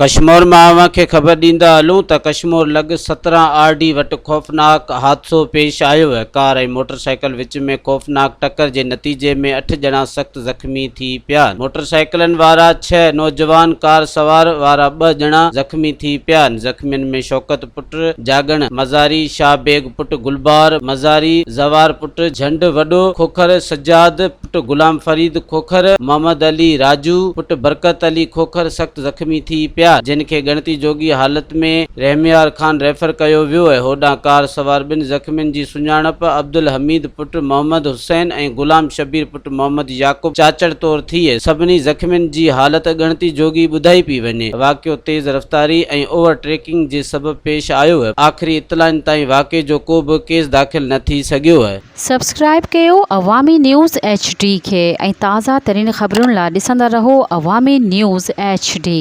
ڪشمور مان اوهان کي خبر ڏيندا هلون ته ڪشمور لڳ 17 آر ڊي وٽ خوفناڪ حادثو پيش آيو، ڪار ۽ موٽرسائيڪل وچ ۾ خوفناڪ ٽڪر جي نتيجي ۾ اٺ ڄڻا سخت زخمي ٿي پيا، موٽرسائيڪلن وارا ڇهه نوجوان ڪار سوار وارا ٻه ڄڻا زخمي ٿي پيا، زخمين ۾ شوڪت پٽ جاڳڻ مزاري، شاهه بيگ پٽ گلبهار مزاري، زوار پٽ جهنڊ وڏو کوکر، سجاد پٽ غلام فريد کوکر، محمد علي راجو پٽ برڪت علي کوکر سخت زخمي ٿي پيا، جن کي ڳڻتي جوڳي حالت ۾ رحميار خان ريفر ڪيو ويو ۽ هوڏانهن ڪار سوار ٻن زخمين جي سڃاڻپ عبدالحميد پٽ محمد حسين ۽ غلام شبير پٽ محمد يعقوب چاچڙ طور ٿي، سڀني زخمين جي حالت ڳڻتي جوڳي ٻڌائي پئي وڃي، واقعو تيز رفتاري ۽ اوور ٽيڪنگ جي سبب پيش آيو، آخري اطلاعن تائين واقعي جو ڪو به ڪيس داخل نه ٿي سگهيو. سبسڪرائيب ڪيو عوامي نيوز ايڇ ڊي کي ۽ تازه ترين خبرن لا ڏسندا رهو عوامي نيوز ايڇ ڊي.